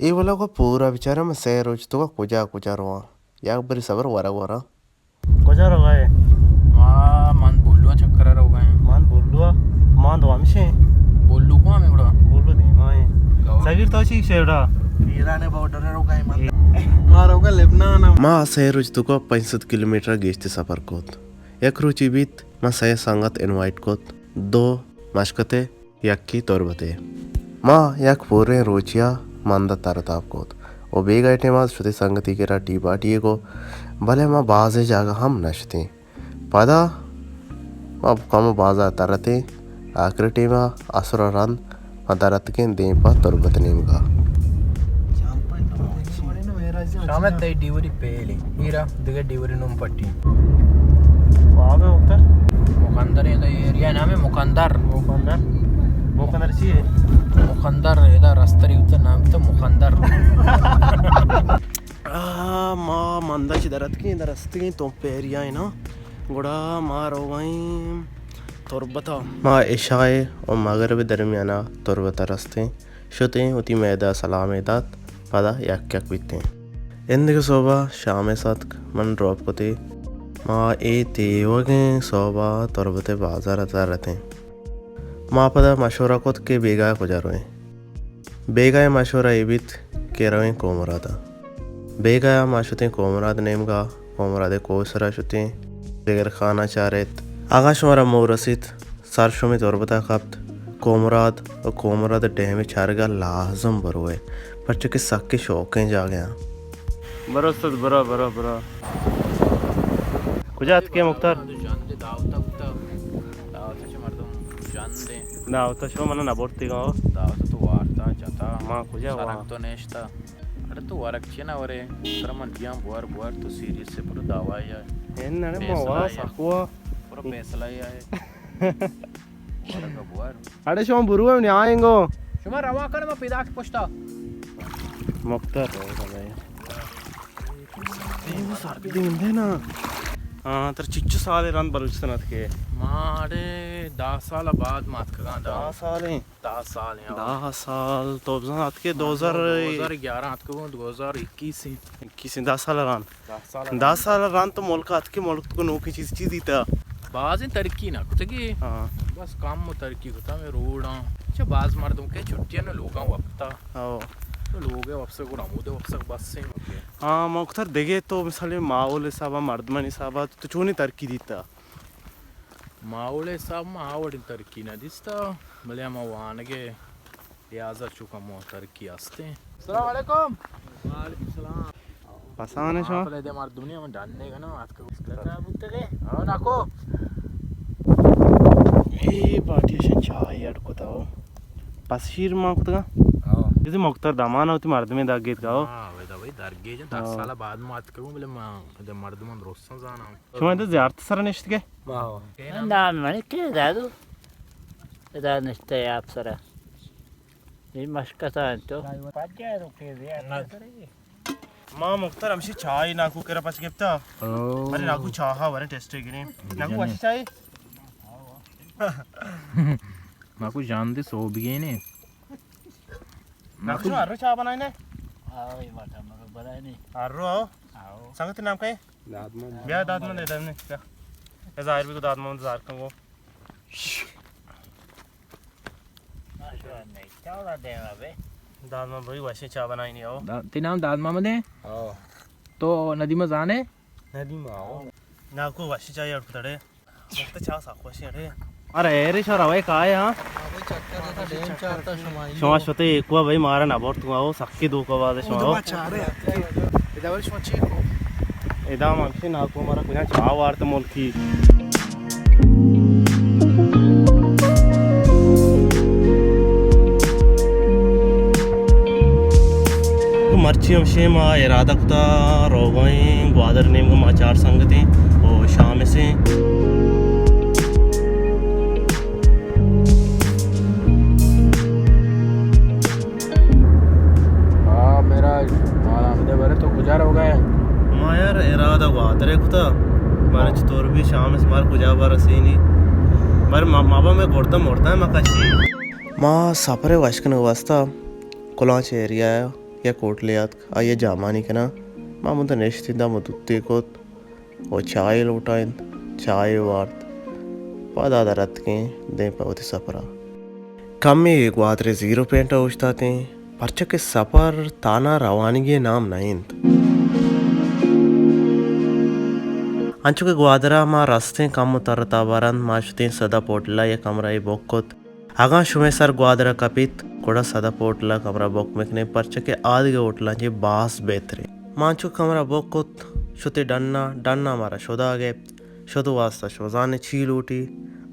اے ولاگ ءَ پورا بچار، من سئے روچ تو کجا کجا رواں، یک بری صبر ورگ وراں۔ کجا روگا ئے؟ ما، من بولو ءَ چکر ءَ روگا ایں۔ من بولو ءَ؟ من تو ہمشیں۔ بولو کو ہمیں گڑا؟ بولو دیما ایں۔ گوا۔ سگیر تو چی شیڑا؟ ایران بارڈر ءَ روگا ایں من۔ ما روگا لبنان ءَ۔ ما سئے روچ تو کو پنچ سد کلومیٹر گیشتر سفر کت۔ یک روچی بیت، ما سئے سنگت انوائٹ کت، دو مشکتے، یکے تربتے۔ ما یک پوریں روچیا مند ءَ تر تاب کت و بیگاہ ءِ ٹیم ءَ شتیں سنگتی کرا ٹی پارٹی کو، بلے ما بازیں جاگہ ہم نہ شتیں۔ پدا ما کمو بازار ترتیں، آخری ٹیم ءَ عصر ءَ رند ما در اتکیں دیم پہ تربت نیمگا۔ شام ءَ تئی ڈیوری پیلیں۔ ایرا دگہ ڈیوری نوم پٹی۔ واہ، مکتر؟ مکندر، ادا ایریا نام ہے مکندر۔ مکندر؟ مکندر چی ہے؟ مکندر، ادا رستری اتر نام تو مکندر۔ آ، ما مندا چی در اتکیں، در اتکیں تو پیریا ہے نا۔ گڑا ما روگا ایں تربتا۔ ما عشاء و مغرب درمیانا تربتا رستیں۔ شتیں، وتی میدہ سلامے دات، پدا یک یک بیتیں۔ ایندگہ صوبا شامے ستک، من ڈراپ کتے۔ ما اے تیوگیں صوبا تربت بازار ءَ ترتیں۔ ما پدا مشورہ کت کہ بیگاہ کجا رویں۔ بیگاہ مشورہ اے بیت کہ رویں کومرادا۔ بیگاہ ما شتیں کومراد نیمگا، کومراد کوہ سرا شتیں، جگر خانہ چاریت۔ اگاں شمارا موہ رسیت، سر شمے تربتا کپت، کومراد و کومراد ڈیم چارگا لازم بروئے، پرچہ کہ سکیں شوقیں جاگہ آں۔ برو استاد، برو، برو، برو۔ کجا اتکے مکتر؟ جان دے دعوت بوتا۔ دعوت چہ مردم جان دے۔ دعوت شما منا نہ برتگا۔ دعوت تو وارتا جتا۔ ما کجا وارتا؟ سرک تو نشتا۔ اڑے تو ورگ چی نہ ورے؟ ترا من دیاں بوار بوار تو سیریس سے پرو دعوی آئے۔ اے نہ، ما فیصلہ وا آئے۔ سکوا۔ پرو فیصلہ آئے۔ ورگ بوار۔ اڑے شما برو ہم نیائیں گو۔ شما روا کن ما پیدا کے پشتا۔ مکتر رہے گا بھائی۔ اے سردی مندے نا۔ ہاں، تر چچو سال رند بلوچستان اتکے؟ ما اڑے دہ سال بعد ما اتکگاں دا۔ دہ سال ہیں؟ دہ سال ہیں، ہاں۔ دہ سال تو بزاں اتکے دو ہزار؟ دو ہزار گیارہ اتکگوں، دو ہزار اکیس ہیں۔ اکیس ہیں، دہ سال ران۔ دہ سال دہ ران۔ سال ران تو ملک اتکے، ملک تو نوکی چیز چیز دیتا۔ بازیں ترقی نہ کتگی۔ ہاں۔ بس کم و ترقی کتا میں روڈاں۔ چہ باز مردم کے چھٹیاں نہ لوگاں وپتا۔ ہاں۔ تو لوگ وپسگ گڑا ہمودے وپسگ بس ہیں۔ ہاں، مکتر دگے تو مثال ماحول حسابا، مردمانی حسابا تو چونی ترقی دیتا؟ ماحول حساب ما آ وڑیں ترقی نہ دیستا، بلے ہما وانگ ء لحاظ ء چو کمو ترقی است انت۔ السلام علیکم۔ وعلیکم السلام۔ پسان شما؟ آپ لے دے مردم نہیں، ہم ڈنڈے گنا آتک گوشت۔ کتا بوتگے؟ او ناکو۔ اے پارٹی شن چاہ اڈ کتا ہو۔ پس شیر ما کتگا؟ ہاں۔ کسی مکتر دمانا ہوتی مردمیں داگ گیت کا ہو؟ ہاں، ویدا بھائی درگیج دس ہاں۔ سال بعد ما آتک گوں، بلے ما دے مردمان درستاں زانا۔ شما ادا زیارت سر نشتگے؟ نام منی کہ دادو؟ ادا نشتہ آپ سرا۔ اے مشکتا انت تو۔ ما مکتر ہمشی چاہ ناکو کرا پچ گپتا۔ او۔ بلے ناکو چاہا ورے ٹیسٹ گریں۔ ناکو وش چاہی؟ ناکو جان دے سو بگینے۔ ناکو ہر رو چاہ بنائینے؟ آو، اے واتا مرو بنائینے۔ ہر رو آو؟ آو۔ سنگت نام کئے؟ داد محمد۔ بیا داد محمد، داد محمد، بیا۔ اے ظاہر بھی کو داد محمد ظاہر کنگو۔ داد محمد بھائی وشیں چاہ بنائی نہیں آؤ۔ دا-، تی نام داد محمد ہے؟ ہاں۔ تو ندیمہ زانے؟ ندیمہ آؤ۔ ناکو وشیں چاہ اڑ کتڑے۔ وقت چاہ سا خوشیں اڑے۔ ارے، اے ریشا روے کائے ہاں؟ شما شتے ایکوا بھائی مارا نہ بورت کو آؤ، سکی دو کو بعد شما آؤ۔ ادا ولی شما چی کو؟ ادا مانکشی ناکو مارا کجا چاہ وارت ملکی۔ تو مرچی ہم شے ما ارادہ کتا روگائیں گوادر نیم ما چار سنگتیں او شام سے۔ ہاں، میرا مال آمدے برے، تو کجا روگا ئے؟ ما یار ارادہ گوادرے کتا، بارے چطور بھی شام اس مار کجا بار رسینی، بارے ما، ما با میں گڑتا مڑتا ہے ما کشی۔ ما سفر وشکن واسطہ کلانچ ایریا ہے، یک ہوٹلے آتک، آئی ءَ جامانی کناں۔ ما ہمودا نشتیں، داں مدتے کت ءُ چائے لوٹائینت، چائے وارت۔ پدا در اتکیں دیم پہ وتی سپر ءَ۔ کمے گوادر ءِ زیرو پینٹ ءَ اوشتاتیں، پرچا کہ سپر تہنا روانگی ءِ نام نہ انت۔ انچو کہ گوادر ءَ ما رستیں کم ءُ تر ءُ تاب ءَ رند، ما شتیں صدف ہوٹل ءَ یک کمرہ یے بک کت۔ اگاں شمئے سر گوادر ءَ کپیت، گڑا صدف ہوٹل ءَ کمرہ بک مہ کنیں، پرچا کہ آدگہ ہوٹلاں چہ باز بہتریں۔ ما انچو کمرہ بک کت، شتیں ڈن ءَ، ڈن ءَ مارا شدا گپت۔ شد ءِ واستا شما زانیں چی لوٹی،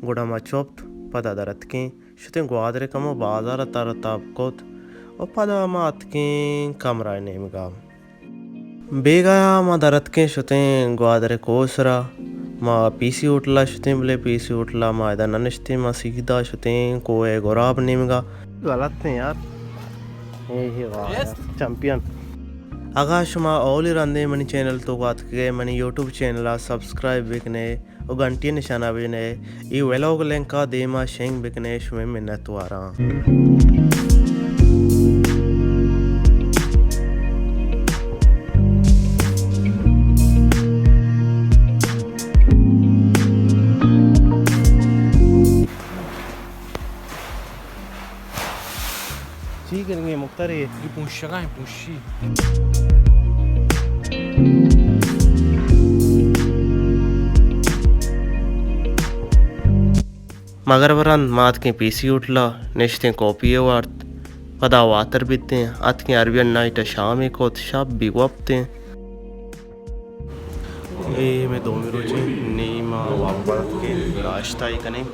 گڑا ما چپت، پدا در اتکیں، شتیں گوادر ءِ کمو بازار ءَ تر ءُ تاب کت ءُ پدا ما اتکیں کمرہ ءِ نیمگ ءَ۔ بیگاہ ءَ ما در اتکیں، شتیں گوادر ءِ کوہ ءِ سرا۔ ما پی سی ہوٹل ءَ شتیں، بلے پی سی ہوٹل ءَ ما ادا نہ نشتیں، ما سیدھا شتیں کوہ ءِ گراب ءِ نیمگ ءَ۔ غلط ایں یار۔ اے، اے واہ یار، چیمپئن۔ اگاں شما اولی رندے منی چینل ءِ توک ءَ اتکگ ئے، منی یوٹیوب چینل ءَ سبسکرائب بکن ئے ءُ گھنٹی ءِ نشان ءَ بجن ئے۔ اے ولاگ ءِ لنک ءَ دیم ءَ شنگ بکن ئے، شمئے منت واراں۔ چی کنگے مختار اے؟ اے پوشگا ایں، پوشی۔ مغرب ءَ رند ما اتکیں پی سی ہوٹل ءَ، نشتیں کاپی یے وارت، پدا واتر بیتیں، اتکیں عربین نائٹ ءَ شامے کت، شپ بی وپتیں۔ اے مئے دومی روچ ایں، نی ما واپس اتکیں، ناشتہ ئے کنیں۔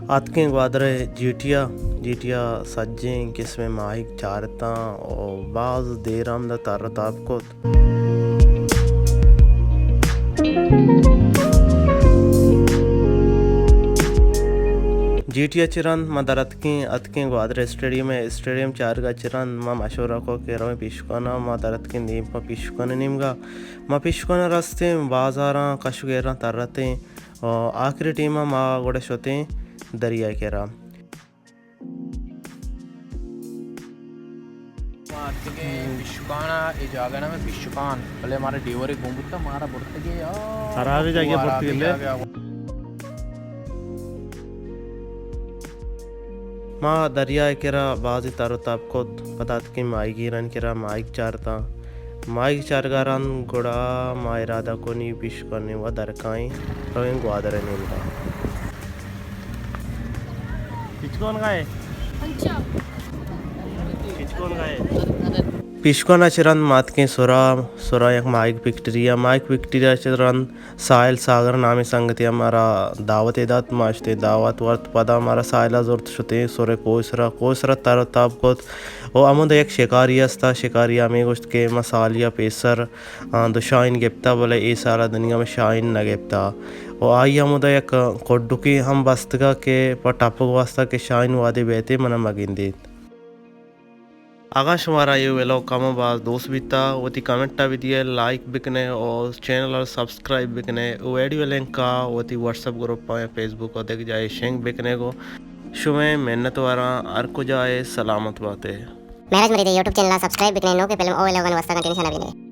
اتکیں گوادر ءِ جیٹی ءَ، جیٹی ءَ سجیں قسمیں ماہیگ چارتاں ءُ باز دیر ہمدا تر ءُ تاب کت۔ جیٹی ءَ چہ رند ما در اتکیں، اتکیں گوادر اسٹیڈیم ءَ، اسٹیڈیم چارگ ءَ چہ رند ما مشورہ کت کہ رویں پیشکان ءَ، ما در اتکیں دیم پہ پیشکان ءِ نیمگ ءَ۔ ما پیشکان ءَ رستیں، بازاراں کش ءُ گیراں ترتیں ءُ آخری ٹیم ءَ ما گڑا شتیں دریا ءِ کرا۔ ما اتکگیں پیشکان ءَ، اے جاگہ نام ایں پیشکان، بلے مارا ڈیورے گون بوتا، مارا برتگے آ، خرابیں جاگہ ءَ برتگے لے۔ ما دریا ءِ کرا بازیں تر ءُ تاب کت، پدا اتکیں ماہیگیرانی کرا، ماہیگ چارتاں۔ ماہیگ چارگ ءَ رند گڑا ما ارادہ کنی پیشکان ءَ و در کائیں، رویں گوادر ءِ نیمگ ءَ۔ پچکون گائے؟ پچکون گائے؟ پیشکان ءَ چہ رند ما اتکیں سرا، سرا یک ماہیگ فیکٹری ءَ، ماہیگ فیکٹری ءَ چہ رند ساحل ساگر نامیں سنگتے ءَ مارا دعوتے دات، ما شتیں دعوت ورت، پدا مارا ساحل ءَ زرت، شتیں سر ءِ کوہ ءِ سرا، کوہ ءِ سرا تر ءُ تاب کت۔ ءُ ہمودا یک شکاری ہستا، شکاری ءَ ہمے گوشت کہ ما سالی ءَ پیسر، آ، دو شاہین گپتا، بلے اے سال ءَ دنیگا ما شاہین نہ گپتا۔ ءُ آئی ءَ ہمودا یک کڈکے ہم بستگا کہ پہ ٹپگ واستا کہ شاہین وہدے بیتے منا مگندیت۔ اگاں شمارا اے ولاگ کم ءُ باز دوست بیتا، وتی کمنٹ ءَ بدیئے، لائک بکنے ءُ چینل ءَ سبسکرائب بکنے ءُ ویڈیو لنک ءَ وتی واٹس ایپ گروپ ءَ یا فیس بک ءَ دگہ جاہے شنگ بکنے گو۔ شمئے منت واراں، ہر کجا ئے سلامت باتے۔ مہراج مرید ءِ یوٹیوب چینل ءَ سبسکرائب بکنے، نوکیں فلم ءُ ولاگانی واستا گھنٹی نشان ءَ بجنے۔